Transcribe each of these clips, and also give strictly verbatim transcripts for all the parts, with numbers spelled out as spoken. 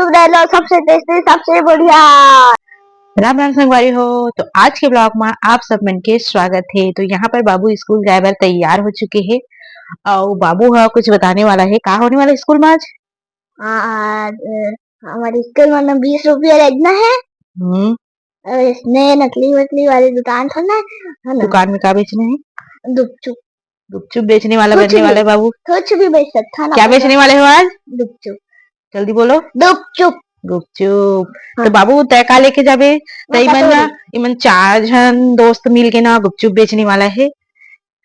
सबसे टेस्टी, सबसे बढ़िया। राम राम संगवारी हो, तो आज के ब्लॉग में आप सब मन के स्वागत है। तो यहाँ पर बाबू स्कूल जाए बर तैयार हो चुके हैं और बाबू हा कुछ बताने वाला है। का होने वाला है स्कूल में आज? आज, अ, हमारे स्कूल में ना बीस रुपया लेना है। हम्म। और इसमें नकली वकली वाली दुकान था ना, है ना? दुकान में का बेचना है? गुपचुप। गुपचुप बेचने वाला कुछ बनने भी। वाला है बाबू। कुछ भी बेच सकता है ना, क्या बेचने वाले हो आज? गुपचुप। जल्दी बोलो। गुपचुप। गुपचुप। हाँ। तो बाबू, तय का लेके जाबे? तय मन ना, कटोरी। इमन चार झन दोस्त मिल के ना गुपचुप बेचने वाला है,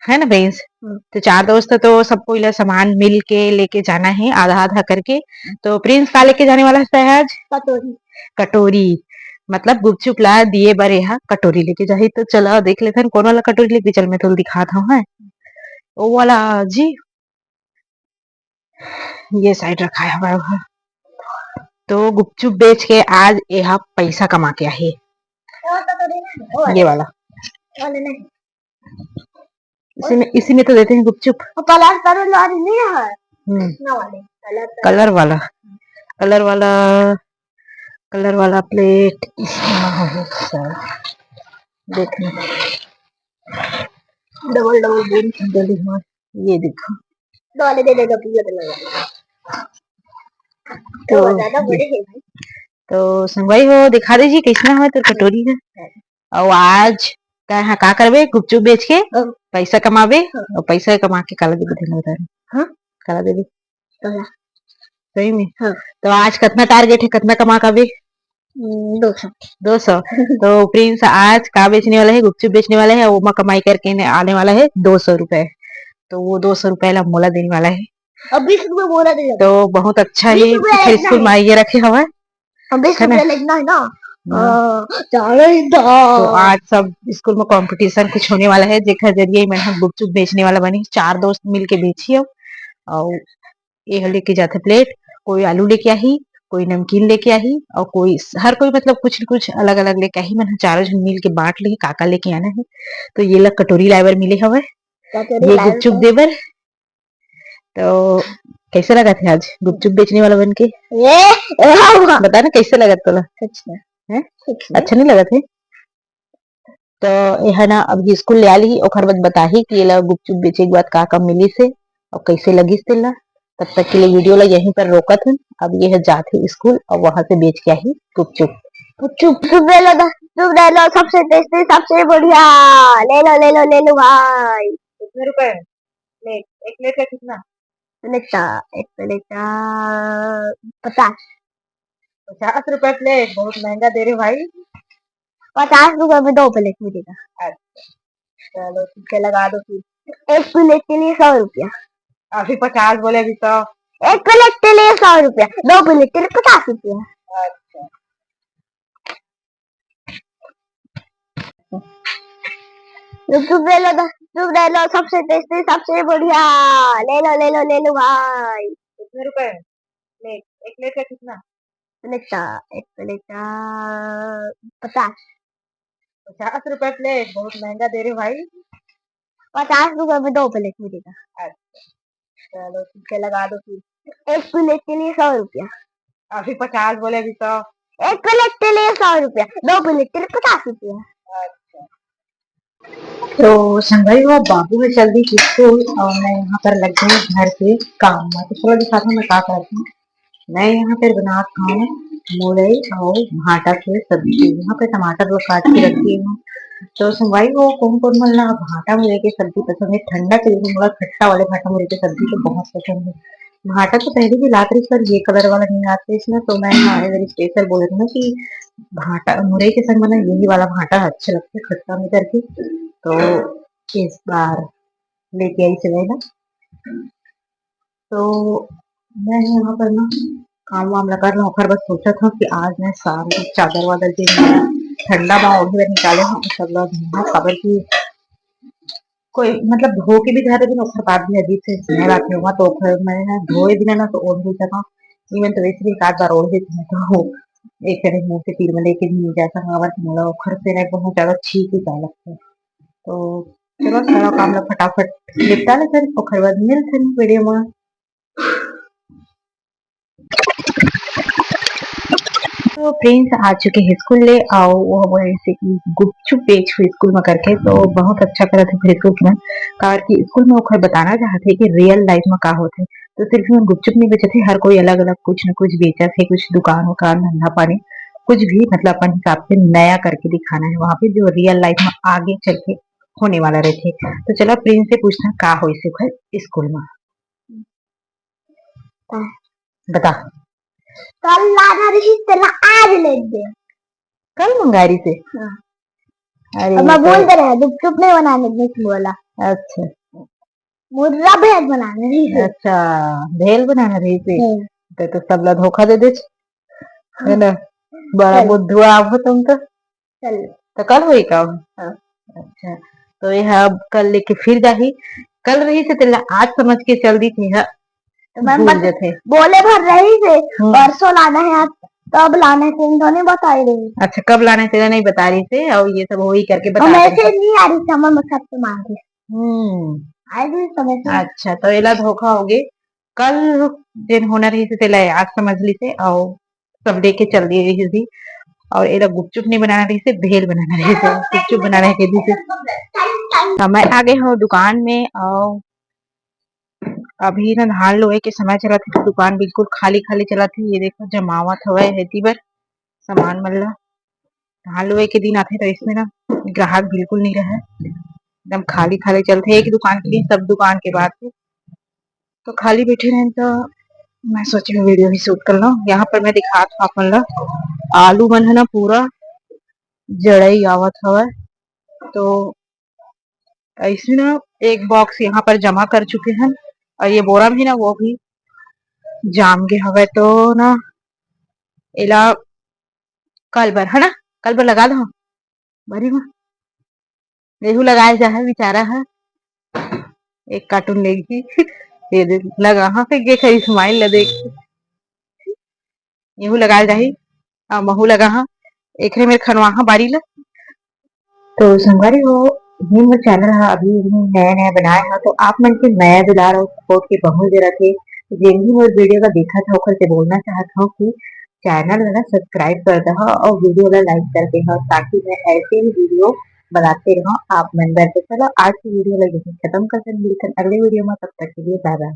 है ना प्रिंस? हम्म। तो चार दोस्त तो सब कोई ला सामान मिल के लेके जाना है, आधा आधा करके। तो प्रिंस का लेके जाने वाला है आज? कटोरी। कटोरी, मतलब गुपचुप ला दिए बर एहा कटोरी लेके जाही। तो चला देख लेथन कौन वाला कटोरी लेके, चल मैं तोला दिखात हूँ, है ओ वाला जी। ये साइड रखाय हवय ओहा। तो गुपचुप बेच के आज एहा पैसा कमा के आही। ये वाला। इसी में, इसी में तो देते हैं गुपचुप। वो कलर कलर वाली नहीं है? हम्म। ना वाली, कलर कलर। कलर वाला, कलर वाला, कलर वाला प्लेट इसमें है सर। देखना, डबल डबल बीन डली हुआ, ये देखो। दो वाले दे दे, दो पीले कलर वाले। तो वो ज्यादा बड़े हैं भाई। तो संगवारी हो, दिखा दे जी, कैसना हवय तोर कटोरी ह। हाँ। अउ आज तैं ह का करबे? गुपचुप बेच के हाँ। पैसा कमाबे, हाँ। अउ पैसा कमा के काला देबे धन उधार? हाँ। काला देबे? काला। सही में? हाँ। तो आज कतना टारगेट है, कतना कमा के आबे? हम्म, दो सौ। दो सौ। तो प्रिंस आज का बेचने वाला है? गुपचुप बेचने वाला है, ओमा कमाई करके ने आने वाला है दो सौ रुपए। तो वो दो सौ रुपए ला मोला देने वाला है। अब बीस रुपए बोला दे। तो बहुत अच्छा ही बीस रुपए फिर इतना स्कूल है। में ये रखे हवा, अब बीस है ना? रुपए लेना है ना। हाँ। हाँ, चलो इधर। तो आज सब स्कूल में कंपटीशन कुछ होने वाला है, जेकर जरिए मैं हम गुपचुप बेचने वाला बनी। चार दोस्त मिल के बेची हो, और ये ह लेके जाथे प्लेट, कोई आलू लेके आही, कोई नमकीन लेके आही, और कोई स-, हर कोई मतलब कुछ न कुछ अलग-अलग लेके आही। मन ह चारों झन मिल के बांट लेही का-का लेके आना है। तो ये ला कटोरी लाए बर मिले हवय, कटोरी ये लाए गुपचुप बर। दे बर। तो कैसे लगत हे आज गुपचुप बेचने वाला बन के? ये, ये हुआ। बता ना कैसे लगत तोला? अच्छा। हैं? कुछ नहीं। अच्छा नहीं लगत हे? तो एहा ना अब ये स्कूल ले आ ली, ओखर बाद बताही कि एला गुपचुप बेचे के बाद का का मिलिस हे और कैसे लगिस तेला। तब तक के लिए वीडियो ला यहीं पर रोकत हन। अब ये ह जात हे स्कूल और वहां से बेच के आही गुपचुप। गुपचुप, गुपचुप ले लो, गुपचुप ले लो, सबसे टेस्टी, सबसे बढ़िया। ले लो, ले लो, ले लो भाई। कितने रुपए है प्लेट? एक प्लेट का कितना? प्लेट का, एक प्लेट का पचास। पचास रुपए प्लेट, बहुत महंगा दे रहे भाई। पचास रुपए में दो प्लेट मिलेगा। अच्छा, चलो ठीक है, लगा दो फिर। एक प्लेट के लिए सौ रुपया। अभी पचास बोले, अभी सौ। एक प्लेट के लिए सौ रुपया, दो प्लेट के लिए पचास रुपया। अच्छा। गुपचुप ले लो, गुपचुप ले लो, सबसे टेस्टी, सबसे बढ़िया। ले लो, ले लो, ले लो भाई। कितने रुपए है प्लेट? एक प्लेट का कितना? प्लेट का, एक प्लेट का पचास। पचास रुपए प्लेट, बहुत महंगा दे रहे भाई। पचास रुपए में दो प्लेट मिलेगा। अच्छा, चलो ठीक है, लगा दो फिर। एक प्लेट के लिए सौ रुपया। अभी पचास बोले, अभी सौ। एक प्लेट के लिए सौ रुपया, दो प्लेट के लिए पचास रुपया। अच्छा। तो संगवारी हो, बाबू ह चल दी स्कूल और मैं यहाँ पर लग गई घर के काम में। तो चलो दिखाता हूँ मैं का करती हूँ। मैं यहाँ पर बनात हूँ मुरई और भाटा के सब्जी। यहाँ पे टमाटर ला काट के रखी हूँ। तो संगवारी हो, कौन कौन मन ला भाटा मुरई के सब्जी पसंद है? ठंडा के दिन मोला खट्टा वाले भाटा मुरई के सब्जी तो बहुत पसंद है। भाटा तो पहले भी लात रही, पर ये कलर वाला नहीं आते इसमें, तो मैं ना अगर स्पेशल बोले थे ना कि भाटा मुरई के संग में ना यही वाला भाटा अच्छा लगता है खट्टा में करके। तो इस बार लेके आई चलेगा। तो मैं यहाँ पर ना काम वाम ला कर रहा हूँ, ओखर बस सोचा था कि आज मैं सारा चादर वादर के ठंडा बा ओढ़े बर निकाले हूँ, सब लोग धोना, काबर कि कोई मतलब धो के भी धरे दिन ओखर बाद भी अजीब से स्मेल आथे ओमा, तो ओखर मैं ना धोए बिना ना तो ओढ़ नहीं सका। इवन तो वैसे भी एक आध बार ओढ़ देती हूँ, तो एक तरह मुंह से तीर में लेके भी नहीं जा सका, काबर कि मोला ओखर से ना बहुत ज्यादा छींक ही लगता है। तो चलो सारा काम ला फटाफट निपटा लेथन, ओखर बाद मिलथन वीडियो में। तो प्रिंस आ चुके हे स्कूल ले, अउ वो बोले से कि गुपचुप बेचहू स्कूल में करके, तो बहुत अच्छा करत हे फिर स्कूल में, काबर कि स्कूल में ओकर बताना चाहत हे कि रियल लाइफ में का होथे। तो सिर्फ मन गुपचुप नहीं बेचत हे, हर कोई अलग-अलग कुछ न कुछ बेचत हे, कुछ दुकान उकान, धंधा पानी, कुछ भी, मतलब अपन हिसाब से नया करके दिखाना है वहाँ पे, जो रियल लाइफ में आगे चल के होने वाला रहथे। तो चला प्रिंस से पूछना का होइस ओकर स्कूल में। बता। कल लाना रहिस तेला आज ले दे। कल मंगारी से? हाँ। अरे अब मैं तो बोल दे रहा, गुपचुप नहीं बनाने रहिस बोला। अच्छा। मुर्रा भेल बनाने रहिस। अच्छा, भेल बनाना रहिस। हम्म। तो, तो सब ला धोखा दे दे, है ना? बड़ा चल। बुद्धू आप हो तुम तो। चल। तो कल होई का? हाँ। अच्छा, तो ये अब कल लेके फिर जाही। कल रहिस तेला आज समझ के चल दी थी, हाँ। तो मैं भूल बस जाथे। बोले भर रहिस, हम्म। परसों लाना है आज, तब लाना है, तुम तो नहीं बताई रही। अच्छा, कब लाना है तेला नहीं बता रही से, और ये सब होई करके बता रही से। नहीं आ रही समझ में, सब तो मांगी। हम्म। आई भी समझ में। अच्छा, तो एला धोखा हो गए। कल जेन होना रहिस तेला आज समझ ली से, और सब लेके चल दिए रहिस ही। और एला गुपचुप नहीं बनाना रहिस, भेल बनाना रहिस, गुपचुप बनाना है कह दी से। तो मैं आ गए हूँ दुकान में, और अभी ना धान लुए के समय चलत हे, तो दुकान बिल्कुल खाली खाली चलत हे। ये देखो, जमावत हवय हेती बर सामान मन ला। धान लुए के दिन आथे, तो इसमें ना ग्राहक बिल्कुल नहीं रहे, एकदम खाली खाली चलथे। एक दुकान के लिए सब दुकान के बाद तो खाली बैठे रहेन, तो मैं सोचे वीडियो ही शूट कर लूं। यहाँ पर मैं दिखात हूँ अपन ला, आलू मन है ना पूरा जड़ई आवत हवय। तो ऐसे ना एक बॉक्स यहाँ पर जमा कर चुके हैं, और ये बोरा भी ना, वो भी जाम गे हवय। तो ना एला कल बर, है ना, कल बर लगा दो बरी में। एहू लगाए जाहे बेचारा ह, एक कार्टून लेगी। ये देख, लगा हाँ, फेंक दे खरी स्माइल ला देख। एहू लगाए जाही, आ महू लगा हाँ, एकरे मेर खनवा हाँ बारी ला। तो संगवारी हो, ये मोर चैनल हा अभी, अभी नया नया बनाए हा, तो आप मन के मया दुलार और सपोर्ट के बहुत जरूरत है। तो जेन भी मोर वीडियो ला देखत हा, ओकर से बोलना चाहत हूँ कि चैनल ला सब्सक्राइब कर दहा और वीडियो ला लाइक कर देहा, ताकि मैं ऐसे ही वीडियो बनाते रहूँ आप मन बर। तो चलो, आज की वीडियो ला यहीं खत्म करते हैं, मिलते हैं अगले वीडियो में, तब तक के लिए बाय बाय।